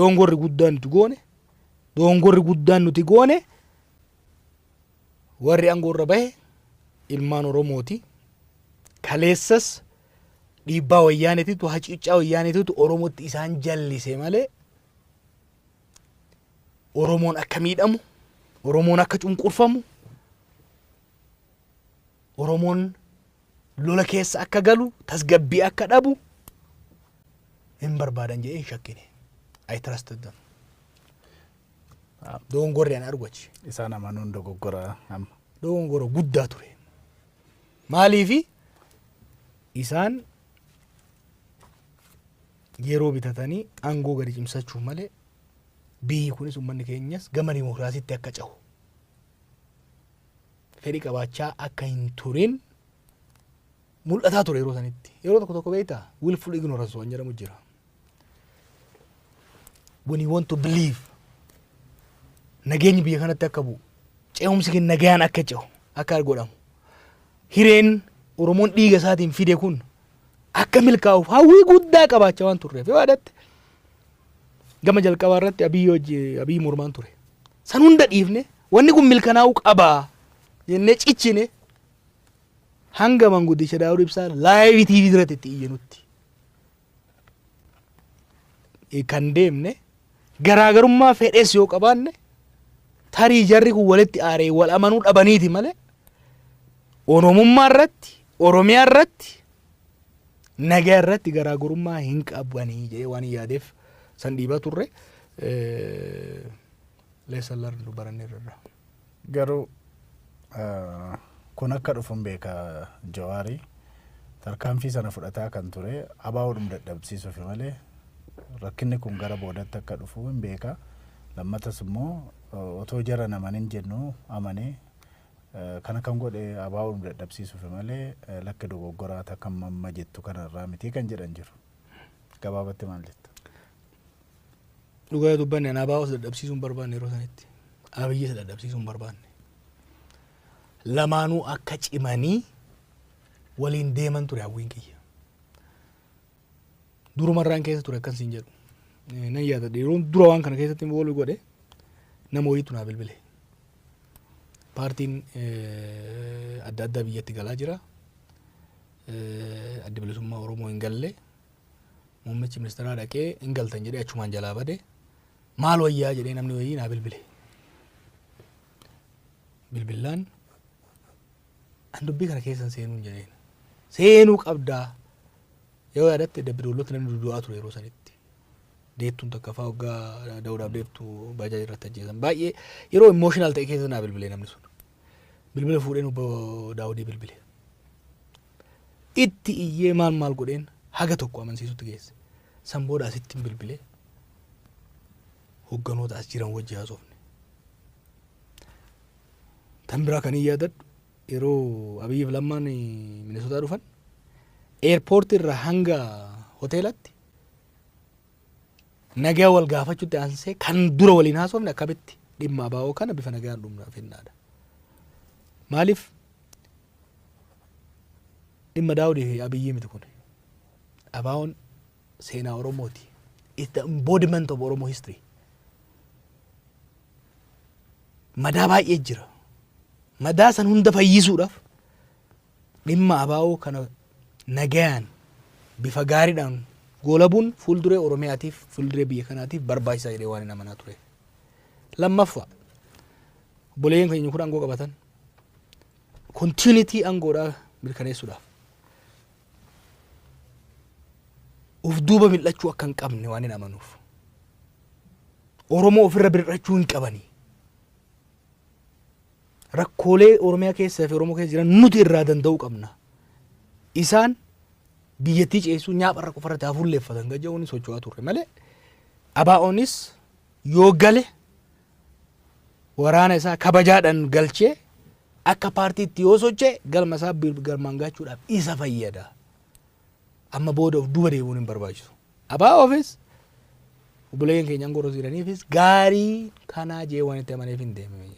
Dogongorri guddaan nuti goone dogongorri guddaan nuti goone warri aangoo irra bahe ilmaan Oromooti. Kaleessas dhiibbaa wayyaaneetitu hacuuccaa wayyaaneetitu Oromootti isaan jallise malee Oromoon akka miidhamu, Oromoon akka cunqurfamu, Oromoon lola keessa akka galu, tasgabbii akka dhabu hin barbaadan jedhee hin shakkine. I trusted them. Dogongorri ani argu achi. Isaan amanuun dogoggora amma. Dogongora guddaa ture. Maaliifi isaan yeroo bitatanii aangoo gadi cimsachuuf malee biyyi kunis uummanni keenyas gama dimokiraasiitti akka cehu fedhii qabaachaa akka hin turin mul'ataa ture yeroo sanitti. Yeroo tokko tokko beektaa, willful ignorance waan jedhamu jira. When you want to believe nageenyi biyya kanatti akka bu'u, ce'umsi kun nagayaan akka ce'u akka godhamu, hireen Oromoon dhiiga isaatiin fide kun akka milkaa'uuf hawwii guddaa qabaachaa waan turreef, yoo yaadatte gama jalqabaa irratti Abiyyi hojii Abiyyi mormaan ture. San hunda dhiifne, wanni kun milkanaa'uu qabaa jennee cichine, hanga manguddicha Daawud Ibsaa live TV irratti itti iyyanutti kan deemne. Garaagarummaa fedhees yoo qabaanne, tarii jarri kun walitti aaree wal amanuu dhabaniiti malee, Oromummaa irratti, Oromiyaa irratti, nagaa irratti garaagarummaa hin qabanii jedhee waan hin yaadeef san dhiibaa turre. Lesson learned, baranneerra irraa. Garuu kun akka dhufu hin beeka Jawaarii. Tarkaanfii sana fudhataa kan ture ABO'dhum dadhabsiisuuf malee rakkinni kun gara boodatti akka dhufu hin beeka. Lammatas immoo otoo jara namanin jennu amanee kana kan godhe ABO'dhum dadhabsiisuuf malee lakki, dogoggoraa takka mamma jettu kanarraa miti kan jedhan jiru. Gabaabatti maal jetta? Dhugaa dubbanne, ani ABOs dadhabsiisuu hin barbaanne yeroo sanitti. Abiyyis dadhabsiisuu hin barbaanne. Lamaanuu akka cimanii waliin deeman ture hawwiin kiyya. Durumarraan keessa ture akkan siin jedhu. Nan yaadadha, yeroo dura waan kana keessatti wal godhe nama wayiitu naa bilbile. Paartiin adda addaa biyyatti galaa jira. Addi Bilisummaa Oromoo hin galle. Muummichi ministeeraa dhaqee hin galtan jedhee achumaan jalaa bade. Maal wayyaa jedhee namni wayii naa bilbile. Bilbillaan an dubbii kana keessan seenuu hin jedheen. Seenuu qabdaa. Yoo yaadatte, Dambidoollotti namni dudu'aa ture yeroo sanitti. Deettuun takka fa'aa waggaa da'uudhaaf deettu baajaa irratti ajjeesan. Baay'ee yeroo emotional ta'e keessa naa bilbilee namni sun. Bilbila fuudheen obbo Daawudii bilbile. Itti iyyee maal maal godheen haga tokko amansiisutti geesse. San booda asitti hin bilbilee, hogganoota as jiran wajji haasofne. Tan biraa kan hin yaadadhu, yeroo Abiyyiif Lammaan Minisootaa dhufan, airportii irraa hanga hoteelatti nagaa wal gaafachuutti aansee kan dura waliin haasofne akkamitti dhimma ABO kana bifa nagaan dhumna finnaadha. Maaliif, dhimma Daawudii fi Abiyyii miti kun. ABO'n seenaa Oromooti. It's the embodiment of Oromo history. Madaa baay'ee jira. Madaa san hunda fayyisuudhaaf dhimma ABO kana nagayaan bifa gaariidhaan goolabuun fuulduree Oromiyaatiif, fuulduree biyya kanaatiif barbaachisaa jedhee waan hin amanaa ture. Lammaffaa, obboleeyyan keenya kun aangoo qabatan continuity aangoodhaa mirkaneessuudhaaf uf duuba mil'achuu akka hin qabne waan hin amanuuf. Oromoo ofirra bir'achuu hin qabanii. Rakkoolee Oromiyaa keessaa fi Oromoo keessa jiran nuti irraa danda'uu qabna. Isaan biyyattii ceesisuu nyaapharra qofarratti haa fuulleeffatan gaja'uun socho'aa turre malee, ABO'nis yoo gale waraana isaa kabajaadhaan galchee akka paartiitti yoo socho'e galma isaa galmaan gaachuudhaaf isa fayyada. Amma booda of duuba deebi'uun hin barbaachisu. ABO'fis obboleeyyan keenya aangoo irra jiraniifis gaarii kanaa jee waan itti amaneef hin deemne.